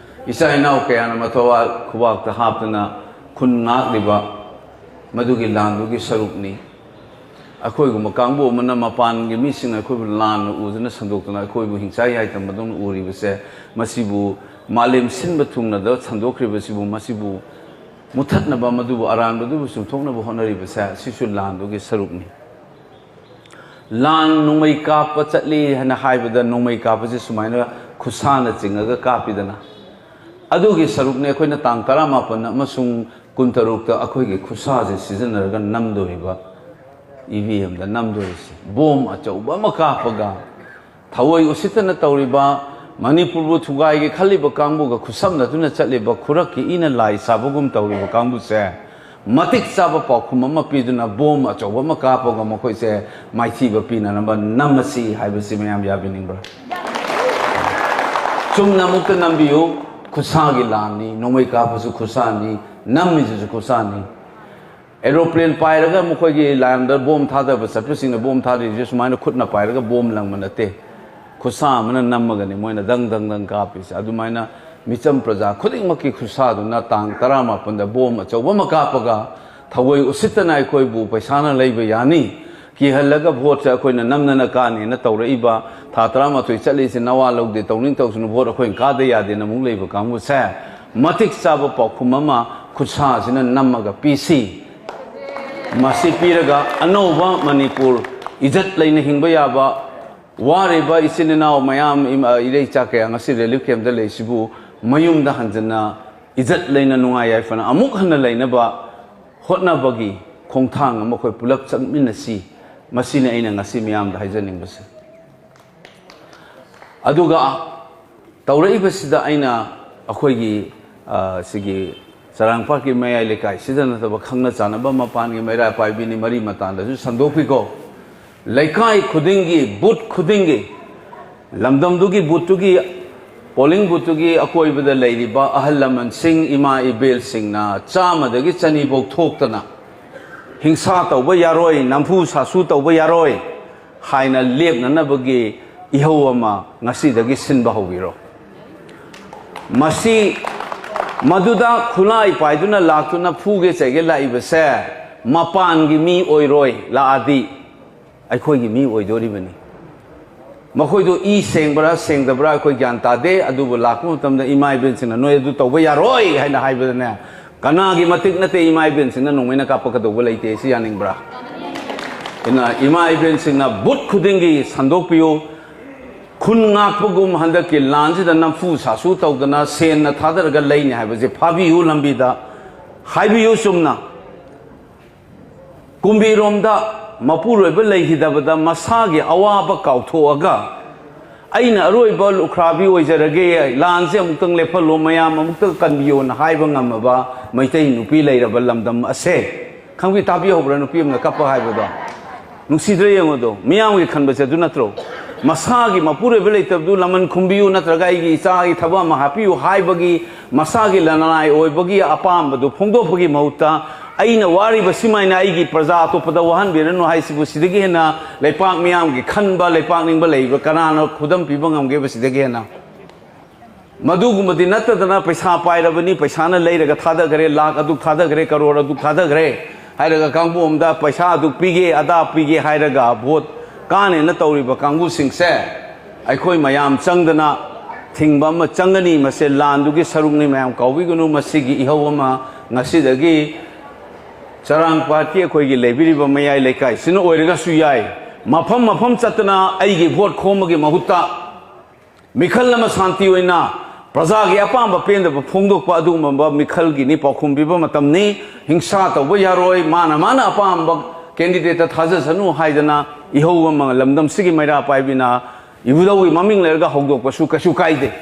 ꯏꯆꯥ ꯏꯅꯥꯎ ꯀꯌꯥꯅ ꯃꯊꯧꯋꯥ ꯈꯨꯕꯥꯛꯇ ꯍꯥꯞꯇꯅ ꯈꯨꯟ ꯉꯥꯛꯂꯤꯕ ꯃꯗꯨꯒꯤ ꯂꯥꯟꯗꯨꯒꯤ ꯁꯔꯨꯛꯅꯤ꯫ ꯑꯩꯈꯣꯏꯒꯨꯝꯕ ꯀꯥꯡꯕꯨ ꯑꯃꯅ ꯃꯄꯥꯟꯒꯤ ꯃꯤꯁꯤꯡꯅ ꯑꯩꯈꯣꯏꯕꯨ ꯂꯥꯟꯅ ꯎꯗꯨꯅ ꯁꯟꯗꯣꯛꯇꯨꯅ ꯑꯩꯈꯣꯏꯕꯨ ꯍꯤꯡꯆꯥꯏ ꯌꯥꯏꯇꯝꯕꯗꯧꯅ ꯎꯔꯤꯕꯁꯦ, ꯃꯁꯤꯕꯨ ꯃꯥꯂꯦꯝ ꯁꯤꯟꯕ ꯊꯨꯡꯅꯗ ꯁꯟꯗꯣꯛꯈ꯭ꯔꯤꯕꯁꯤꯕꯨ, ꯃꯁꯤꯕꯨ ꯃꯨꯊꯠꯅꯕ, ꯃꯗꯨꯕꯨ ꯑꯔꯥꯟꯕꯗꯨꯕꯨ ꯆꯨꯝꯊꯣꯛꯅꯕ ꯍꯣꯠꯅꯔꯤꯕꯁꯦ, ꯁꯤꯁꯨ ꯂꯥꯟꯗꯨꯒꯤ ꯁꯔꯨꯛꯅꯤ꯫ ꯂꯥꯟ ꯅꯣꯡꯃꯩ ꯀꯥꯞꯄ ꯆꯠꯂꯤ ꯍꯥꯏꯅ ꯍꯥꯏꯕꯗ, ꯅꯣꯡꯃꯩ ꯀꯥꯞꯄꯁꯦ ꯁꯨꯃꯥꯏꯅ ꯈꯨꯠꯁꯥꯅ ꯆꯤꯡꯉꯒ ꯀꯥꯞꯄꯤꯗꯅ, ꯑꯗꯨꯒꯤ ꯁꯔꯨꯛꯅꯦ ꯑꯩꯈꯣꯏꯅ ꯇꯥꯡ ꯇꯔꯥꯃꯥꯄꯟ ꯑꯃꯁꯨꯡ ꯀꯨꯟꯇꯔꯨꯛꯇ ꯑꯩꯈꯣꯏꯒꯤ ꯈꯨꯠꯁꯥꯁꯦ ꯁꯤꯖꯤꯟꯅꯔꯒ ꯅꯝꯗꯣꯔꯤꯕ, ꯏ ꯚꯤ ꯑꯦꯝꯗ ꯅꯝꯗꯣꯔꯤꯁꯦ꯫ ꯕꯣꯝ ꯑꯆꯧꯕ ꯑꯃ ꯀꯥꯞꯄꯒ ꯊꯑꯣꯏ ꯎꯁꯤꯠꯇꯅ ꯇꯧꯔꯤꯕ, ꯃꯅꯤꯄꯨꯔꯕꯨ ꯊꯨꯒꯥꯏꯒꯦ ꯈꯜꯂꯤꯕ ꯀꯥꯡꯕꯨꯒ ꯈꯨꯠꯁꯝꯅꯗꯨꯅ ꯆꯠꯂꯤꯕ ꯈꯨꯔꯛꯀꯤ ꯏꯅ ꯂꯥꯏ ꯁꯥꯕꯒꯨꯝ ꯇꯧꯔꯤꯕ ꯀꯥꯡꯕꯨꯁꯦ ꯃꯇꯤꯛ ꯆꯥꯕ ꯄꯥꯎꯈꯨꯝ ꯑꯃ ꯄꯤꯗꯨꯅ ꯕꯣꯝ ꯑꯆꯧꯕ ꯑꯃ ꯀꯥꯞꯄꯒ ꯃꯈꯣꯏꯁꯦ ꯃꯥꯏꯊꯤꯕ ꯄꯤꯅꯅꯕ ꯅꯝꯃꯁꯤ ꯍꯥꯏꯕꯁꯤ ꯃꯌꯥꯝ ꯌꯥꯕꯤꯅꯤꯡꯕ꯭ꯔꯥ? ꯆꯨꯝꯅ ꯑꯃꯨꯛꯇ ꯅꯝꯕꯤꯌꯨ꯫ ꯈꯨꯠꯁꯥꯒꯤ ꯂꯥꯟꯅꯤ, ꯅꯣꯡꯃꯩ ꯀꯥꯞꯄꯁꯨ ꯈꯨꯠꯁꯥꯅꯤ, ꯅꯝꯃꯤꯁꯤꯁꯨ ꯈꯨꯠꯁꯥꯅꯤ꯫ ꯑꯦꯔꯣꯄ꯭ꯂꯦꯟ ꯄꯥꯏꯔꯒ ꯃꯈꯣꯏꯒꯤ ꯂꯥꯟꯗ ꯕꯣꯝ ꯊꯥꯗꯕ ꯆꯠꯄꯁꯤꯡꯅ ꯕꯣꯝ ꯊꯥꯗꯔꯤꯁꯦ ꯁꯨꯃꯥꯏꯅ ꯈꯨꯠꯅ ꯄꯥꯏꯔꯒ ꯕꯣꯝ ꯂꯪꯕ ꯅꯠꯇꯦ꯫ ꯈꯨꯠꯁꯥ ꯑꯃꯅ ꯅꯝꯃꯒꯅꯤ ꯃꯣꯏꯅ ꯗꯪ ꯗꯪ ꯗꯪ ꯀꯥꯞꯄꯤꯁꯦ꯫ ꯑꯗꯨꯃꯥꯏꯅ ꯃꯤꯆꯝ ꯄ꯭ꯔꯖꯥ ꯈꯨꯗꯤꯡꯃꯛꯀꯤ ꯈꯨꯠꯁꯥꯗꯨꯅ ꯇꯥꯡ ꯇꯔꯥꯃꯥꯄꯟꯗ ꯕꯣꯝ ꯑꯆꯧꯕ ꯑꯃ ꯀꯥꯞꯄꯒ ꯊꯑꯣꯏ ꯎꯁꯤꯠꯇꯅ ꯑꯩꯈꯣꯏꯕꯨ ꯄꯩꯁꯥꯅ ꯂꯩꯕ ꯌꯥꯅꯤ, ꯀꯤꯍꯜꯂꯒ ꯚꯣꯠꯁꯦ ꯑꯩꯈꯣꯏꯅ ꯅꯝꯗꯅ ꯀꯥꯅꯦꯅ ꯇꯧꯔꯛꯏꯕ, ꯊꯥ ꯇꯔꯥꯃꯥꯊꯣꯏ ꯆꯠꯂꯤꯁꯦ ꯅꯋꯥ ꯂꯧꯗꯦ, ꯇꯧꯅꯤꯡ ꯇꯧꯁꯅꯨ, ꯚꯣꯠ ꯑꯩꯈꯣꯏꯅ ꯀꯥꯗ ꯌꯥꯗꯦꯅ ꯑꯃꯨꯛ ꯂꯩꯕ ꯀꯥꯡꯕꯨꯁꯦ ꯃꯇꯤꯛ ꯆꯥꯕ ꯄꯥꯎꯈꯨꯝ ꯑꯃ ꯈꯨꯠꯁꯥꯁꯤꯅ ꯅꯝꯃꯒ ꯄꯤꯁꯤ꯫ ꯃꯁꯤ ꯄꯤꯔꯒ ꯑꯅꯧꯕ ꯃꯅꯤꯄꯨꯔ, ꯏꯖꯠ ꯂꯩꯅ ꯍꯤꯡꯕ ꯌꯥꯕ, ꯋꯥꯔꯤꯕ ꯏꯆꯤꯟ ꯏꯅꯥꯎ ꯃꯌꯥꯝ, ꯏꯃꯥ, ꯏꯔꯩꯆꯥ ꯀꯌꯥ ꯉꯁꯤ relief camp ꯇ ꯂꯩꯁꯤꯕꯨ ꯃꯌꯨꯝꯗ ꯍꯟꯖꯟꯅ ꯏꯖꯠ ꯂꯩꯅ ꯅꯨꯡꯉꯥꯏ ꯌꯥꯏꯐꯅ ꯑꯃꯨꯛ ꯍꯟꯅ ꯂꯩꯅꯕ ꯍꯣꯠꯅꯕꯒꯤ ꯈꯣꯡꯊꯥꯡ ꯑꯃ ꯑꯩꯈꯣꯏ ꯄꯨꯂꯞ ꯆꯠꯃꯤꯟꯅꯁꯤ꯫ ꯃꯁꯤꯅꯤ ꯑꯩꯅ ꯉꯁꯤ ꯃꯤꯌꯥꯝꯗ ꯍꯥꯏꯖꯅꯤꯡꯕꯁꯦ꯫ ꯑꯗꯨꯒ ꯇꯧꯔꯛꯏꯕꯁꯤꯗ ꯑꯩꯅ ꯑꯩꯈꯣꯏꯒꯤ, ꯑ, ꯁꯤꯒꯤ ꯆꯔꯥꯡꯄꯥꯠꯀꯤ ꯃꯌꯥꯏ ꯂꯩꯀꯥꯏꯁꯤꯗ ꯅꯠꯇꯕ ꯈꯪꯅ ꯆꯥꯟꯅꯕ ꯃꯄꯥꯟꯒꯤ ꯃꯩꯔꯥ ꯄꯥꯏꯕꯤꯅꯤ ꯃꯔꯤ ꯃꯇꯥꯗꯁꯨ ꯁꯟꯗꯣꯛꯄꯤꯀꯣ꯫ ꯂꯩꯀꯥꯏ ꯈꯨꯗꯤꯡꯒꯤ, ꯕꯨꯠ ꯈꯨꯗꯤꯡꯒꯤ, ꯂꯝꯗꯝꯗꯨꯒꯤ ꯕꯨꯠꯇꯨꯒꯤ, polling booth ꯇꯨꯒꯤ ꯑꯀꯣꯏꯕꯗ ꯂꯩꯔꯤꯕ ꯑꯍꯜ ꯂꯃꯟꯁꯤꯡ, ꯏꯃꯥ ꯏꯕꯦꯜꯁꯤꯡꯅ ꯆꯥꯝꯃꯗꯒꯤ ꯆꯅꯤꯐꯧ ꯊꯣꯛꯇꯅ ꯍꯤꯡꯁꯥ ꯇꯧꯕ ꯌꯥꯔꯣꯏ, ꯅꯝꯐꯨ ꯁꯥꯁꯨ ꯇꯧꯕ ꯌꯥꯔꯣꯏ ꯍꯥꯏꯅ ꯂꯦꯞꯅꯅꯕꯒꯤ ꯏꯍꯧ ꯑꯃ ꯉꯁꯤꯗꯒꯤ ꯁꯤꯟꯕ ꯍꯧꯕꯤꯔꯣ꯫ ꯃꯁꯤ, ꯃꯗꯨꯗ ꯈꯨꯠꯂꯥꯏ ꯄꯥꯏꯗꯨꯅ ꯂꯥꯛꯇꯨꯅ ꯐꯨꯒꯦ ꯆꯩꯒꯦ ꯂꯥꯛꯏꯕꯁꯦ ꯃꯄꯥꯟꯒꯤ ꯃꯤ ꯑꯣꯏꯔꯣꯏ, ꯂꯥꯛꯑꯗꯤ ꯑꯩꯈꯣꯏꯒꯤ ꯃꯤ ꯑꯣꯏꯗꯣꯔꯤꯕꯅꯤ꯫ ꯃꯈꯣꯏꯗꯨ ꯏ ꯁꯦꯡꯕ꯭ꯔꯥ ꯁꯦꯡꯗꯕ꯭ꯔꯥ ꯑꯩꯈꯣꯏ ꯒ꯭ꯌꯥꯟ ꯇꯥꯗꯦ, ꯑꯗꯨꯕꯨ ꯂꯥꯛꯄ ꯃꯇꯝꯗ ꯏꯃꯥ ꯏꯕꯦꯟꯁꯤꯡꯅ ꯅꯣꯏ ꯑꯗꯨ ꯇꯧꯕ ꯌꯥꯔꯣꯏ ꯍꯥꯏꯅ ꯍꯥꯏꯕꯗꯅꯦ, ꯀꯅꯥꯒꯤ ꯃꯇꯤꯛ ꯅꯠꯇꯦ ꯏꯃꯥ ꯏꯕꯦꯟꯁꯤꯡꯅ ꯅꯣꯡꯃꯩꯅ ꯀꯥꯞꯄꯛꯀꯗꯧꯕ ꯂꯩꯇꯦ, ꯁꯤ ꯌꯥꯅꯤꯡꯕ꯭ꯔꯥ? ꯑꯗꯨꯅ ꯏꯃꯥ ꯏꯕꯦꯟꯁꯤꯡꯅ ꯕꯨꯠ ꯈꯨꯗꯤꯡꯒꯤ ꯁꯟꯗꯣꯛꯄꯤꯌꯨ꯫ ꯈꯨꯟ ꯉꯥꯛꯄꯒꯨꯝ ꯍꯟꯗꯛꯀꯤ ꯂꯥꯟꯁꯤꯗ ꯅꯝꯐꯨ ꯁꯥꯁꯨ ꯇꯧꯗꯅ ꯁꯦꯟꯅ ꯊꯥꯗꯔꯒ ꯂꯩꯅꯤ ꯍꯥꯏꯕꯁꯦ ꯐꯥꯕꯤꯌꯨ, ꯂꯝꯕꯤꯗ ꯍꯥꯏꯕꯤꯌꯨ ꯆꯨꯝꯅ꯫ ꯀꯨꯝꯕꯤꯔꯣꯝꯗ ꯃꯄꯨꯔꯣꯏꯕ ꯂꯩꯈꯤꯗꯕꯗ ꯃꯁꯥꯒꯤ ꯑꯋꯥꯕ ꯀꯥꯎꯊꯣꯛꯑꯒ ꯑꯩꯅ ꯑꯔꯣꯏꯕ ꯂꯨꯈ꯭ꯔꯥꯕꯤ ꯑꯣꯏꯖꯔꯒꯦ, ꯂꯥꯟꯁꯦ ꯑꯃꯨꯛꯇꯪ ꯂꯦꯞꯍꯜꯂꯣ, ꯃꯌꯥꯝ ꯑꯃꯨꯛꯇꯪ ꯀꯟꯕꯤꯌꯣꯅ ꯍꯥꯏꯕ ꯉꯝꯃꯕ ꯃꯩꯇꯩ ꯅꯨꯄꯤ ꯂꯩꯔꯕ ꯂꯝꯗꯝ ꯑꯁꯦ꯫ ꯈꯪꯕꯤ ꯇꯥꯕꯤꯍꯧꯕ꯭ꯔꯥ ꯅꯨꯄꯤ ꯑꯃꯅ ꯀꯞꯄ ꯍꯥꯏꯕꯗꯣ? ꯅꯨꯡꯁꯤꯗ꯭ꯔꯥ ꯌꯦꯡꯉꯨꯗꯣ, ꯃꯤꯌꯥꯝꯒꯤ ꯈꯟꯕꯁꯦ ꯑꯗꯨ ꯅꯠꯇ꯭ꯔꯣ? ꯃꯁꯥꯒꯤ ꯃꯄꯨꯔꯣꯏꯕ ꯂꯩꯇꯕꯗꯨ ꯂꯃꯟ ꯈꯨꯝꯕꯤꯌꯨ ꯅꯠꯇ꯭ꯔꯒ ꯑꯩꯒꯤ ꯏꯆꯥꯒꯤ ꯊꯕꯛ ꯑꯃ ꯍꯥꯞꯄꯤꯌꯨ ꯍꯥꯏꯕꯒꯤ, ꯃꯁꯥꯒꯤ ꯂꯅꯥꯏ ꯑꯣꯏꯕꯒꯤ ꯑꯄꯥꯝꯕꯗꯨ ꯐꯣꯡꯗꯣꯛꯄꯒꯤ ꯃꯍꯨꯠꯇ ꯑꯩꯅ ꯋꯥꯔꯤꯕ ꯁꯤꯃꯥꯏꯅ ꯑꯩꯒꯤ ꯄ꯭ꯔꯖꯥ ꯑꯇꯣꯞꯄꯗ ꯋꯥꯍꯟꯕꯤꯔꯅꯨ ꯍꯥꯏꯁꯤꯕꯨ ꯁꯤꯗꯒꯤ ꯍꯦꯟꯅ ꯂꯩꯄꯥꯛ ꯃꯤꯌꯥꯝꯒꯤ ꯈꯟꯕ, ꯂꯩꯄꯥꯛ ꯅꯤꯡꯕ ꯂꯩꯕ ꯀꯅꯥꯅ ꯈꯨꯗꯝ ꯄꯤꯕ ꯉꯝꯒꯦꯕ ꯁꯤꯗꯒꯤ ꯍꯦꯟꯅ? ꯃꯗꯨꯒꯨꯝꯕꯗꯤ ꯅꯠꯇꯗꯅ ꯄꯩꯁꯥ ꯄꯥꯏꯔꯕꯅꯤ, ꯄꯩꯁꯥꯅ ꯂꯩꯔꯒ ꯊꯥꯗꯈ꯭ꯔꯦ, ꯂꯥꯛ ꯑꯗꯨꯛ ꯊꯥꯗꯈ꯭ꯔꯦ, ꯀꯔꯣꯔ ꯑꯗꯨꯛ ꯊꯥꯗꯈ꯭ꯔꯦ ꯍꯥꯏꯔꯒ ꯀꯥꯡꯕꯨ ꯑꯃꯗ ꯄꯩꯁꯥ ꯑꯗꯨꯛ ꯄꯤꯒꯦ, ꯑꯗꯥ ꯄꯤꯒꯦ ꯍꯥꯏꯔꯒ ꯚꯣꯠ ꯀꯥꯟꯅꯦꯅ ꯇꯧꯔꯤꯕ ꯀꯥꯡꯕꯨꯁꯤꯡꯁꯦ ꯑꯩꯈꯣꯏ ꯃꯌꯥꯝ ꯆꯪꯗꯅ ꯊꯤꯡꯕ ꯑꯃ ꯆꯪꯒꯅꯤ꯫ ꯃꯁꯦ ꯂꯥꯟꯗꯨꯒꯤ ꯁꯔꯨꯛꯅꯤ, ꯃꯌꯥꯝ ꯀꯥꯎꯕꯤꯒꯅꯨ꯫ ꯃꯁꯤꯒꯤ ꯏꯍꯧ ꯑꯃ ꯉꯁꯤꯗꯒꯤ ꯆꯔꯥꯡꯄꯥꯠꯀꯤ ꯑꯩꯈꯣꯏꯒꯤ ꯂꯩꯕꯤꯔꯤꯕ ꯃꯌꯥꯏ ꯂꯩꯀꯥꯏꯁꯤꯅ ꯑꯣꯏꯔꯒꯁꯨ ꯌꯥꯏ, ꯃꯐꯝ ꯃꯐꯝ ꯆꯠꯇꯅ ꯑꯩꯒꯤ ꯚꯣꯠ ꯈꯣꯝꯕꯒꯤ ꯃꯍꯨꯠꯇ ꯃꯤꯈꯜ ꯑꯃ ꯁꯥꯟꯇꯤ ꯑꯣꯏꯅ ꯄ꯭ꯔꯖꯥꯒꯤ ꯑꯄꯥꯝꯕ ꯄꯦꯟꯗꯕ ꯐꯣꯡꯗꯣꯛꯄ ꯑꯗꯨꯒꯨꯝꯕ ꯃꯤꯈꯜꯒꯤꯅꯤ ꯄꯥꯎꯈꯨꯝ ꯄꯤꯕ ꯃꯇꯝꯅꯤ꯫ ꯍꯤꯡꯁꯥ ꯇꯧꯕ ꯌꯥꯔꯣꯏ, ꯃꯥꯅ ꯃꯥꯅ ꯑꯄꯥꯝꯕ ꯀꯦꯟꯗꯤꯗꯦꯠꯇ ꯊꯥꯖꯁꯅꯨ ꯍꯥꯏꯗꯅ ꯏꯍꯧ ꯑꯃ ꯂꯝꯗꯝꯁꯤꯒꯤ ꯃꯩꯔꯥ ꯄꯥꯏꯕꯤꯅ ꯏꯕꯨꯙꯧꯒꯤ ꯃꯃꯤꯡ ꯂꯩꯔꯒ ꯍꯧꯗꯣꯛꯄꯁꯨ ꯀꯩꯁꯨ ꯀꯥꯏꯗꯦ꯫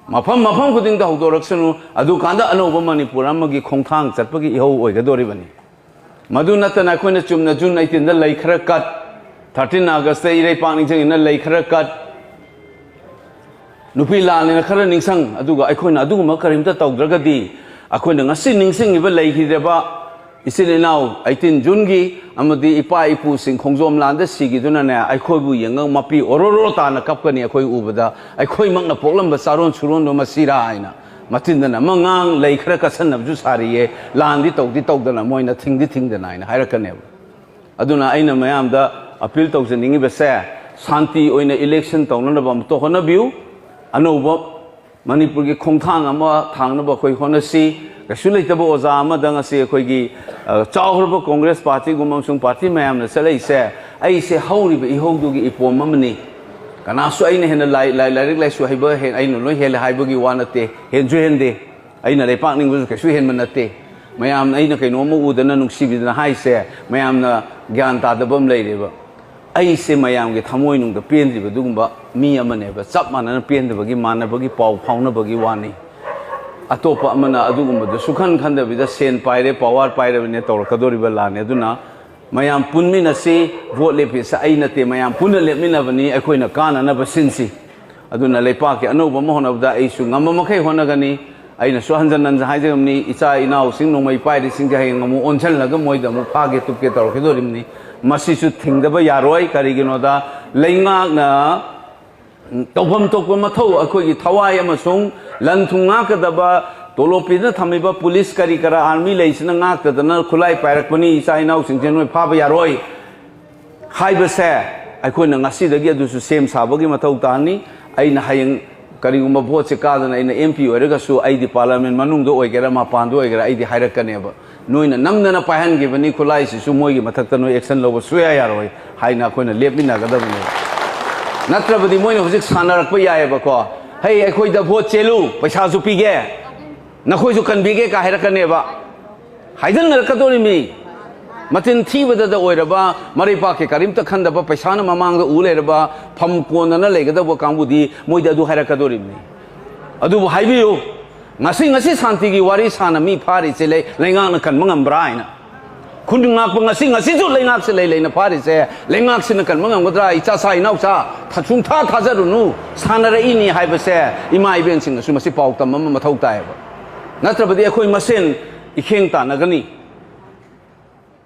ꯃꯐꯝ ꯃꯐꯝ ꯈꯨꯗꯤꯡꯗ ꯍꯧꯗꯣꯔꯛꯁꯅꯨ, ꯑꯗꯨꯀꯥꯟꯗ ꯑꯅꯧꯕ ꯃꯅꯤꯄꯨꯔ ꯑꯃꯒꯤ ꯈꯣꯡꯊꯥꯡ ꯆꯠꯄꯒꯤ ꯏꯍꯧ ꯑꯣꯏꯒꯗꯧꯔꯤꯕꯅꯤ꯫ ꯃꯗꯨ ꯅꯠꯇꯅ ꯑꯩꯈꯣꯏꯅ ꯆꯨꯝꯅ ꯖꯨꯟ ꯑꯩꯇꯤꯟꯗ ꯂꯩ ꯈꯔ ꯀꯠ, ꯊꯥꯔꯇꯤꯟ ꯑꯥꯒꯁꯇ ꯏꯔꯩꯄꯥꯛ ꯅꯤꯡꯁꯤꯡꯉꯤꯅ ꯂꯩ ꯈꯔ ꯀꯠ, ꯅꯨꯄꯤ ꯂꯥꯟꯅꯤꯅ ꯈꯔ ꯅꯤꯡꯁꯤꯡ, ꯑꯗꯨꯒ ꯑꯩꯈꯣꯏꯅ ꯑꯗꯨꯒꯨꯝꯕ ꯀꯔꯤꯝꯇ ꯇꯧꯗ꯭ꯔꯒꯗꯤ ꯑꯩꯈꯣꯏꯅ ꯉꯁꯤ ꯅꯤꯡꯁꯤꯡꯉꯤꯕ ꯂꯩꯈꯤꯗ꯭ꯔꯕ ꯏꯆꯤꯜ ꯏꯅꯥꯎ ꯑꯩꯇꯤꯟ ꯖꯨꯟꯒꯤ ꯑꯃꯗꯤ ꯏꯄꯥ ꯏꯄꯨꯁꯤꯡ ꯈꯣꯡꯖꯣꯝ ꯂꯥꯟꯗ ꯁꯤꯈꯤꯗꯨꯅꯅꯦ ꯑꯩꯈꯣꯏꯕꯨ ꯌꯦꯡꯉꯒ ꯃꯄꯤ ꯑꯣꯔꯣꯔꯣ ꯇꯥꯅ ꯀꯞꯀꯅꯤ꯫ ꯑꯩꯈꯣꯏ ꯎꯕꯗ ꯑꯩꯈꯣꯏꯃꯛꯅ ꯄꯣꯛꯂꯝꯕ ꯆꯥꯔꯣꯟ ꯁꯨꯔꯣꯟꯗꯣ ꯃꯁꯤꯔꯥ ꯍꯥꯏꯅ ꯃꯆꯤꯟꯗꯅ ꯑꯃ ꯉꯥꯡ, ꯂꯩ ꯈꯔ ꯀꯠꯁꯟꯅꯕꯁꯨ ꯁꯥꯔꯤꯌꯦ, ꯂꯥꯟꯗꯤ ꯇꯧꯗꯤ ꯇꯧꯗꯅ ꯃꯣꯏꯅ ꯊꯤꯡꯗꯤ ꯊꯤꯡꯗꯅ ꯍꯥꯏꯅ ꯍꯥꯏꯔꯛꯀꯅꯦꯕ꯫ ꯑꯗꯨꯅ ꯑꯩꯅ ꯃꯌꯥꯝꯗ ꯑꯄꯤꯜ ꯇꯧꯖꯅꯤꯡꯉꯤꯕꯁꯦ, ꯁꯥꯟꯇꯤ ꯑꯣꯏꯅ ꯏꯂꯦꯛꯁꯟ ꯇꯧꯅꯅꯕ ꯑꯃꯇ ꯍꯣꯠꯅꯕꯤꯌꯨ꯫ ꯑꯅꯧꯕ ꯃꯅꯤꯄꯨꯔꯒꯤ ꯈꯣꯡꯊꯥꯡ ꯑꯃ ꯊꯥꯡꯅꯕ ꯑꯩꯈꯣꯏ ꯍꯣꯠꯅꯁꯤ꯫ ꯀꯩꯁꯨ ꯂꯩꯇꯕ ꯑꯣꯖꯥ ꯑꯃꯗ ꯉꯁꯤ ꯑꯩꯈꯣꯏꯒꯤ, ꯑ, ꯆꯥꯎꯈ꯭ꯔꯕ ꯀꯣꯡꯒ꯭ꯔꯦꯁ ꯄꯥꯔꯇꯤꯒꯨꯝꯕ ꯑꯃꯁꯨꯡ ꯄꯥꯔꯇꯤ ꯃꯌꯥꯝꯅ ꯆꯠꯂꯛꯏꯁꯦ, ꯑꯩꯁꯦ ꯍꯧꯔꯤꯕ ꯏꯍꯧꯗꯨꯒꯤ ꯏꯄꯣꯝ ꯑꯃꯅꯤ꯫ ꯀꯅꯥꯁꯨ ꯑꯩꯅ ꯍꯦꯟꯅ ꯂꯥꯏ-, ꯂꯥꯏ-, ꯂꯥꯏꯔꯤꯛ ꯂꯥꯏꯁꯨ ꯍꯩꯕ ꯍꯦ-, ꯑꯩꯅ ꯂꯣꯏ ꯍꯦꯜꯂꯦ ꯍꯥꯏꯕꯒꯤ ꯋꯥ ꯅꯠꯇꯦ, ꯍꯦꯟꯁꯨ ꯍꯦꯟꯗꯦ꯫ ꯑꯩꯅ ꯂꯩꯄꯥꯛ ꯅꯤꯡꯕꯁꯨ ꯀꯩꯁꯨ ꯍꯦꯟꯕ ꯅꯠꯇꯦ꯫ ꯃꯌꯥꯝꯅ ꯑꯩꯅ ꯀꯩꯅꯣꯝꯃ ꯎꯗꯅ ꯅꯨꯡꯁꯤꯕꯤꯗꯅ ꯍꯥꯏꯁꯦ, ꯃꯌꯥꯝꯅ ꯒ꯭ꯌꯥꯟ ꯇꯥꯗꯕ ꯑꯃ ꯂꯩꯔꯦꯕ꯫ ꯑꯩꯁꯦ ꯃꯌꯥꯝꯒꯤ ꯊꯃꯣꯏꯅꯨꯡꯗ ꯄꯦꯟꯗ꯭ꯔꯤꯕ ꯑꯗꯨꯒꯨꯝꯕ ꯃꯤ ꯑꯃꯅꯦꯕ꯫ ꯆꯞ ꯃꯥꯟꯅꯅ ꯄꯦꯟꯗꯕꯒꯤ, ꯃꯥꯟꯅꯕꯒꯤ ꯄꯥꯎ ꯐꯥꯎꯅꯕꯒꯤ ꯋꯥꯅꯤ꯫ ꯑꯇꯣꯞꯄ ꯑꯃꯅ ꯑꯗꯨꯒꯨꯝꯕꯗꯨ ꯁꯨꯈꯟ ꯈꯟꯗꯕꯤꯗ ꯁꯦꯟ ꯄꯥꯏꯔꯦ, ꯄꯋꯥꯔ ꯄꯥꯏꯔꯕꯅꯦ ꯇꯧꯔꯛꯀꯗꯧꯔꯤꯕ ꯂꯥꯟꯅꯤ꯫ ꯑꯗꯨꯅ ꯃꯌꯥꯝ ꯄꯨꯟꯃꯤꯟꯅꯁꯤ, ꯚꯣꯠ ꯂꯦꯞꯄꯤꯁꯦ ꯑꯩ ꯅꯠꯇꯦ, ꯃꯌꯥꯝ ꯄꯨꯟꯅ ꯂꯦꯞꯃꯤꯟꯅꯕꯅꯤ, ꯑꯩꯈꯣꯏꯅ ꯀꯥꯟꯅꯅꯕ ꯁꯤꯟꯁꯤ꯫ ꯑꯗꯨꯅ ꯂꯩꯄꯥꯛꯀꯤ ꯑꯅꯧꯕ ꯑꯃ ꯍꯣꯠꯅꯕꯗ ꯑꯩꯁꯨ ꯉꯝꯕ ꯃꯈꯩ ꯍꯣꯠꯅꯒꯅꯤ꯫ ꯑꯩꯅꯁꯨ ꯍꯟꯖꯟ ꯍꯟꯖꯟ ꯍꯥꯏꯖꯔꯝꯅꯤ, ꯏꯆꯥ ꯏꯅꯥꯎꯁꯤꯡ ꯅꯣꯡꯃꯩ ꯄꯥꯏꯔꯤꯁꯤꯡꯁꯦ ꯍꯌꯦꯡ ꯑꯃꯨꯛ ꯑꯣꯟꯁꯤꯜꯂꯒ ꯃꯣꯏꯗ ꯑꯃꯨꯛ ꯐꯥꯒꯦ ꯇꯨꯞꯀꯦ ꯇꯧꯔꯛꯀꯗꯧꯔꯤꯕꯅꯤ꯫ ꯃꯁꯤꯁꯨ ꯊꯤꯡꯗꯕ ꯌꯥꯔꯣꯏ꯫ ꯀꯔꯤꯒꯤꯅꯣꯗ ꯂꯩꯉꯥꯛꯅ ꯇꯧꯐꯝ ꯊꯣꯛꯄ ꯃꯊꯧ, ꯑꯩꯈꯣꯏꯒꯤ ꯊꯋꯥꯏ ꯑꯃꯁꯨꯡ ꯂꯟ ꯊꯨꯝ ꯉꯥꯛꯀꯗꯕ, ꯇꯣꯂꯣꯞ ꯄꯤꯗꯨꯅ ꯊꯝꯃꯤꯕ ꯄꯨꯂꯤꯁ ꯀꯔꯤ ꯀꯔꯥ, ꯑꯥꯔꯃꯤ ꯂꯩꯁꯤꯅ ꯉꯥꯛꯇꯗꯅ ꯈꯨꯠꯂꯥꯏ ꯄꯥꯏꯔꯛꯄꯅꯤ, ꯏꯆꯥ ꯏꯅꯥꯎꯁꯤꯡꯁꯦ ꯅꯣꯏ ꯐꯥꯕ ꯌꯥꯔꯣꯏ ꯍꯥꯏꯕꯁꯦ ꯑꯩꯈꯣꯏꯅ ꯉꯁꯤꯗꯒꯤ ꯑꯗꯨꯁꯨ ꯁꯦꯝ ꯁꯥꯕꯒꯤ ꯃꯊꯧ ꯇꯥꯅꯤ꯫ ꯑꯩꯅ ꯍꯌꯦꯡ ꯀꯔꯤꯒꯨꯝꯕ ꯚꯣꯠꯁꯦ ꯀꯥꯗꯅ ꯑꯩꯅ ꯑꯦꯝ ꯄꯤ ꯑꯣꯏꯔꯒꯁꯨ ꯑꯩꯗꯤ ꯄꯥꯔꯂꯤꯌꯥꯃꯦꯟ ꯃꯅꯨꯡꯗ ꯑꯣꯏꯒꯦꯔꯥ ꯃꯄꯥꯟꯗ ꯑꯣꯏꯒꯦꯔꯥ ꯑꯩꯗꯤ ꯍꯥꯏꯔꯛꯀꯅꯦꯕ꯫ ꯅꯣꯏꯅ ꯅꯝꯗꯅ ꯄꯥꯏꯍꯟꯈꯤꯕꯅꯤ ꯈꯨꯠꯂꯥꯏꯁꯤꯁꯨ, ꯃꯣꯏꯒꯤ ꯃꯊꯛꯇ ꯅꯣꯏ action ꯂꯧꯕ ꯁꯨꯌꯥ ꯌꯥꯔꯣꯏ ꯍꯥꯏꯅ ꯑꯩꯈꯣꯏꯅ ꯂꯦꯞꯃꯤꯟꯅꯒꯗꯕꯅꯦꯕ꯫ ꯅꯠꯇ꯭ꯔꯕꯗꯤ ꯃꯣꯏꯅ ꯍꯧꯖꯤꯛ ꯁꯥꯟꯅꯔꯛꯄ ꯌꯥꯏꯑꯕꯀꯣ, "ꯍꯩ, ꯑꯩꯈꯣꯏꯗ ꯚꯣꯠ ꯆꯦꯜꯂꯨ, ꯄꯩꯁꯥꯁꯨ ꯄꯤꯒꯦ, ꯅꯈꯣꯏꯁꯨ ꯀꯟꯕꯤꯒꯦ" ꯀꯥ ꯍꯥꯏꯔꯛꯀꯅꯦꯕ꯫ ꯍꯥꯏꯖꯤꯟꯅꯔꯛꯀꯗꯧꯔꯤꯕꯅꯤ꯫ ꯃꯆꯤꯟ ꯊꯤꯕꯗꯗ ꯑꯣꯏꯔꯕ, ꯃꯔꯩꯄꯥꯛꯀꯤ ꯀꯔꯤꯝꯇ ꯈꯟꯗꯕ, ꯄꯩꯁꯥꯅ ꯃꯃꯥꯡꯗ ꯎ ꯂꯩꯔꯕ, ꯐꯝ ꯀꯣꯟꯗꯅ ꯂꯩꯒꯗꯧꯕ ꯀꯥꯡꯕꯨꯗꯤ ꯃꯣꯏꯗ ꯑꯗꯨ ꯍꯥꯏꯔꯛꯀꯗꯧꯔꯤꯕꯅꯤ꯫ ꯑꯗꯨꯕꯨ ꯍꯥꯏꯕꯤꯌꯨ, ꯉꯁꯤ, ꯉꯁꯤ ꯁꯥꯟꯇꯤꯒꯤ ꯋꯥꯔꯤ ꯁꯥꯅ ꯃꯤ ꯐꯥꯔꯤꯁꯦ ꯂꯩ-, ꯂꯩꯉꯥꯛꯅ ꯀꯟꯕ ꯉꯝꯕ꯭ꯔꯥ ꯍꯥꯏꯅ꯫ ꯈꯨꯟ ꯉꯥꯛꯄ ꯉꯁꯤ, ꯉꯁꯤꯁꯨ ꯂꯩꯉꯥꯛꯁꯦ ꯂꯩ ꯂꯩꯅ ꯐꯥꯔꯤꯁꯦ, ꯂꯩꯉꯥꯛꯁꯤꯅ ꯀꯟꯕ ꯉꯝꯒꯗ꯭ꯔꯥ? ꯏꯆꯥꯁꯥ ꯏꯅꯥꯎꯆꯥ, ꯊ-, ꯁꯨꯡꯊꯥ ꯊꯥꯖꯔꯨꯅꯨ꯫ ꯁꯥꯟꯅꯔꯛꯏꯅꯤ ꯍꯥꯏꯕꯁꯦ ꯏꯃꯥ ꯏꯕꯦꯟꯁꯤꯡꯅꯁꯨ ꯃꯁꯤ ꯄꯥꯎ ꯇꯝꯕ ꯑꯃ ꯃꯊꯧ ꯇꯥꯏꯌꯦꯕ꯫ ꯅꯠꯇ꯭ꯔꯕꯗꯤ ꯑꯩꯈꯣꯏ ꯃꯁꯦꯟ ꯏꯈꯦꯡ ꯇꯥꯟꯅꯒꯅꯤ꯫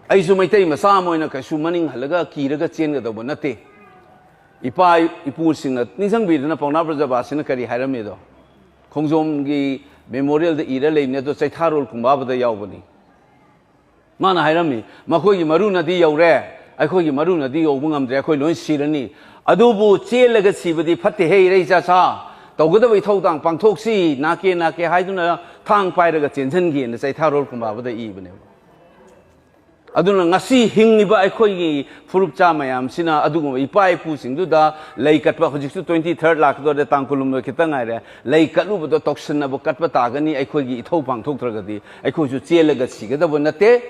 ꯑꯩꯁꯨ ꯃꯩꯇꯩ ꯃꯆꯥ ꯑꯃ ꯑꯣꯏꯅ ꯀꯩꯁꯨ ꯃꯅꯤꯡ ꯍꯜꯂꯒ ꯀꯤꯔꯒ ꯆꯦꯟꯒꯗꯧꯕ ꯅꯠꯇꯦ꯫ ꯏꯄꯥ ꯏꯄꯨꯁꯤꯡꯅ ꯅꯤꯡꯁꯤꯡꯕꯤꯗꯅ ꯄꯥꯎꯅꯥ ꯕ꯭ꯔꯖꯕꯥꯁꯤꯅ ꯀꯔꯤ ꯍꯥꯏꯔꯝꯃꯤꯗꯣ? ꯈꯣꯡꯖꯣꯝꯒꯤ memorialꯗ ꯏꯔ ꯂꯩꯕꯅꯤ, ꯑꯗꯣ ꯆꯩꯊꯥꯔꯣꯜ ꯀꯨꯝꯕꯥꯕꯗ ꯌꯥꯎꯕꯅꯤ꯫ ꯃꯥꯅ ꯍꯥꯏꯔꯝꯃꯤ, "ꯃꯈꯣꯏꯒꯤ ꯃꯔꯨꯅꯗꯤ ꯌꯧꯔꯦ, ꯑꯩꯈꯣꯏꯒꯤ ꯃꯔꯨꯅꯗꯤ ꯌꯧꯕ ꯉꯝꯗ꯭ꯔꯦ, ꯑꯩꯈꯣꯏ ꯂꯣꯏ ꯁꯤꯔꯅꯤ꯫ ꯑꯗꯨꯕꯨ ꯆꯦꯜꯂꯒ ꯁꯤꯕꯗꯤ ꯐꯠꯇꯦꯍꯦ, ꯏꯔꯩ ꯏꯆꯥꯁꯥ꯫ ꯇꯧꯒꯗꯕ ꯏꯊꯧ ꯊꯥꯡ ꯄꯥꯡꯊꯣꯛꯁꯤ, ꯅꯥꯀꯦ ꯅꯥꯀꯦ ꯍꯥꯏꯗꯨꯅ ꯊꯥꯡ ꯄꯥꯏꯔꯒ ꯆꯦꯟꯁꯤꯟꯒꯦꯅ" ꯆꯩꯊꯥꯔꯣꯜ ꯀꯨꯝꯕꯥꯕꯗ ꯏꯕꯅꯦꯕ꯫ ꯑꯗꯨꯅ ꯉꯁꯤ ꯍꯤꯡꯂꯤꯕ ꯑꯩꯈꯣꯏꯒꯤ ꯐꯨꯔꯨꯞꯆꯥ ꯃꯌꯥꯝꯁꯤꯅ ꯑꯗꯨꯒꯨꯝꯕ ꯏꯄꯥ ꯏꯄꯨꯁꯤꯡꯗꯨꯗ ꯂꯩ ꯀꯠꯄ, ꯍꯧꯖꯤꯛꯁꯨ twenty third ꯂꯥꯛꯀꯗꯧꯔꯦ, ꯇꯥꯡ ꯀꯨꯟꯍꯨꯝꯗꯣꯏ ꯈꯤꯇꯪ ꯉꯥꯏꯔꯦ, ꯂꯩ ꯀꯠꯂꯨꯕꯗꯣ ꯇꯧꯁꯤꯟꯅꯕ ꯀꯠꯄ ꯇꯥꯒꯅꯤ꯫ ꯑꯩꯈꯣꯏꯒꯤ ꯏꯊꯧ ꯄꯥꯡꯊꯣꯛꯇ꯭ꯔꯒꯗꯤ ꯑꯩꯈꯣꯏꯁꯨ ꯆꯦꯜꯂꯒ ꯁꯤꯒꯗꯕ ꯅꯠꯇꯦ,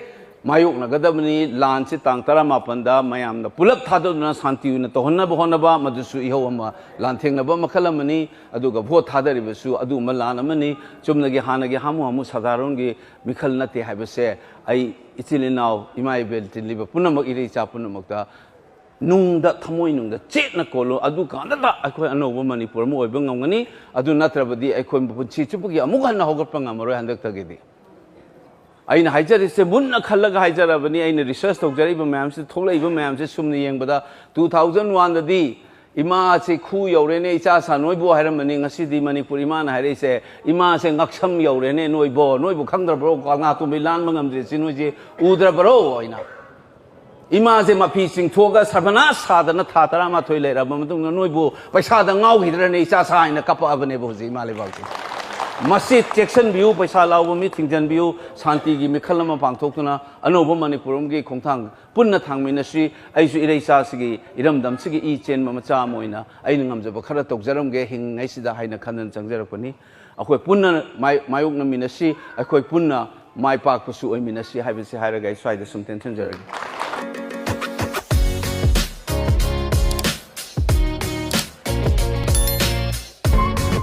ꯃꯥꯌꯣꯛꯅꯒꯗꯕꯅꯤ꯫ ꯂꯥꯟꯁꯤ ꯇꯥꯡ ꯇꯔꯥꯃꯥꯄꯟꯗ ꯃꯌꯥꯝꯅ ꯄꯨꯂꯞ ꯊꯥꯗꯗꯨꯅ ꯁꯥꯟꯇꯤ ꯑꯣꯏꯅ ꯇꯧꯍꯟꯅꯕ ꯍꯣꯠꯅꯕ, ꯃꯗꯨꯁꯨ ꯏꯍꯧ ꯑꯃ, ꯂꯥꯟꯊꯦꯡꯅꯕ ꯃꯈꯜ ꯑꯃꯅꯤ꯫ ꯑꯗꯨꯒ ꯚꯣꯠ ꯊꯥꯗꯔꯤꯕꯁꯨ ꯑꯗꯨꯒꯨꯝꯕ ꯂꯥꯟ ꯑꯃꯅꯤ꯫ ꯆꯨꯝꯅꯒꯤ ꯍꯥꯟꯅꯒꯤ ꯍꯥꯃꯨ ꯍꯥꯃꯨ ꯁꯥꯗꯥꯔꯣꯟꯒꯤ ꯃꯤꯈꯜ ꯅꯠꯇꯦ ꯍꯥꯏꯕꯁꯦ ꯑꯩ ꯏꯆꯤꯜ ꯏꯅꯥꯎ, ꯏꯃꯥ ꯏꯕꯦꯜ ꯇꯤꯜꯂꯤꯕ ꯄꯨꯝꯅꯃꯛ, ꯏꯔꯩ ꯏꯆꯥ ꯄꯨꯝꯅꯃꯛꯇ ꯅꯨꯡꯗ, ꯊꯃꯣꯏꯅꯨꯡꯗ ꯆꯦꯠꯅ ꯀꯣꯜꯂꯨ꯫ ꯑꯗꯨꯀꯥꯟꯗꯗ ꯑꯩꯈꯣꯏ ꯑꯅꯧꯕ ꯃꯅꯤꯄꯨꯔ ꯑꯃ ꯑꯣꯏꯕ ꯉꯝꯒꯅꯤ꯫ ꯑꯗꯨ ꯅꯠꯇ꯭ꯔꯕꯗꯤ ꯑꯩꯈꯣꯏ ꯄꯨꯟꯁꯤ ꯆꯨꯞꯄꯒꯤ ꯑꯃꯨꯛ ꯍꯟꯅ ꯍꯧꯒꯠꯄ ꯉꯝꯃꯔꯣꯏ ꯍꯟꯗꯛꯇꯒꯤꯗꯤ꯫ ꯑꯩꯅ ꯍꯥꯏꯖꯔꯤꯁꯦ ꯃꯨꯟꯅ ꯈꯜꯂꯒ ꯍꯥꯏꯖꯔꯕꯅꯤ꯫ ꯑꯩꯅ research ꯇꯧꯖꯔꯛꯏꯕ ꯃꯌꯥꯝꯁꯤ, ꯊꯣꯛꯂꯛꯏꯕ ꯃꯌꯥꯝꯁꯤ ꯆꯨꯝꯅ ꯌꯦꯡꯕꯗ, two thousand oneꯗꯗꯤ "ꯏꯃꯥꯁꯦ ꯈꯨ ꯌꯧꯔꯦꯅꯦ, ꯏꯆꯥ ꯁꯥ ꯅꯣꯏꯕꯨ" ꯍꯥꯏꯔꯝꯕꯅꯤ꯫ ꯉꯁꯤꯗꯤ ꯃꯅꯤꯄꯨꯔ ꯏꯃꯥꯅ ꯍꯥꯏꯔꯛꯏꯁꯦ, "ꯏꯃꯥꯁꯦ ꯉꯛꯁꯝ ꯌꯧꯔꯦꯅꯦ ꯅꯣꯏꯕꯣ, ꯅꯣꯏꯕꯨ ꯈꯪꯗ꯭ꯔꯕ꯭ꯔꯣ? ꯀꯪꯂꯥꯇꯣꯝꯕꯤ ꯂꯥꯟꯕ ꯉꯝꯗ꯭ꯔꯤꯁꯤ ꯅꯣꯏꯁꯦ ꯎꯗ꯭ꯔꯕ꯭ꯔꯣ?" ꯍꯥꯏꯅ꯫ "ꯏꯃꯥꯁꯦ ꯃꯐꯤ ꯆꯤꯡꯊꯣꯛꯑꯒ ꯁꯔꯕꯅꯥꯁ ꯁꯥꯗꯅ ꯊꯥ ꯇꯔꯥꯃꯥꯊꯣꯏ ꯂꯩꯔꯕ ꯃꯇꯨꯡꯗ ꯅꯣꯏꯕꯨ ꯄꯩꯁꯥꯗ ꯉꯥꯎꯈꯤꯗ꯭ꯔꯅꯦ, ꯏꯆꯥ ꯁꯥ?" ꯍꯥꯏꯅ ꯀꯞꯄꯛꯑꯕꯅꯦꯕ ꯍꯧꯖꯤꯛ ꯏꯃꯥ ꯂꯩꯕꯥꯛꯁꯦ꯫ ꯃꯁꯤ ꯆꯦꯛꯁꯤꯟꯕꯤꯌꯨ, ꯄꯩꯁꯥ ꯂꯥꯎꯕ ꯃꯤ ꯊꯤꯡꯖꯤꯟꯕꯤꯌꯨ, ꯁꯥꯟꯇꯤꯒꯤ ꯃꯤꯈꯜ ꯑꯃ ꯄꯥꯡꯊꯣꯛꯇꯨꯅ ꯑꯅꯧꯕ ꯃꯅꯤꯄꯨꯔ ꯑꯃꯒꯤ ꯈꯣꯡꯊꯥꯡ ꯄꯨꯟꯅ ꯊꯥꯡꯃꯤꯟꯅꯁꯤ꯫ ꯑꯩꯁꯨ ꯏꯔꯩꯆꯥꯁꯤꯒꯤ, ꯏꯔꯝꯗꯝꯁꯤꯒꯤ ꯏ ꯆꯦꯟꯕ ꯃꯆꯥ ꯑꯃ ꯑꯣꯏꯅ ꯑꯩꯅ ꯉꯝꯖꯕ ꯈꯔ ꯇꯧꯖꯔꯝꯒꯦ ꯍꯤꯡꯉꯤꯉꯩꯁꯤꯗ ꯍꯥꯏꯅ ꯈꯟꯗꯨꯅ ꯆꯪꯖꯔꯛꯄꯅꯤ꯫ ꯑꯩꯈꯣꯏ ꯄꯨꯟꯅ ꯃꯥꯏ-, ꯃꯥꯌꯣꯛꯅꯃꯤꯟꯅꯁꯤ, ꯑꯩꯈꯣꯏ ꯄꯨꯟꯅ ꯃꯥꯏ ꯄꯥꯛꯄꯁꯨ ꯑꯣꯏꯃꯤꯟꯅꯁꯤ ꯍꯥꯏꯕꯁꯤ ꯍꯥꯏꯔꯒ ꯑꯩ ꯁ꯭ꯋꯥꯏꯗ ꯁꯨꯝ ꯇꯦꯟꯁꯤꯟꯖꯔꯒꯦ꯫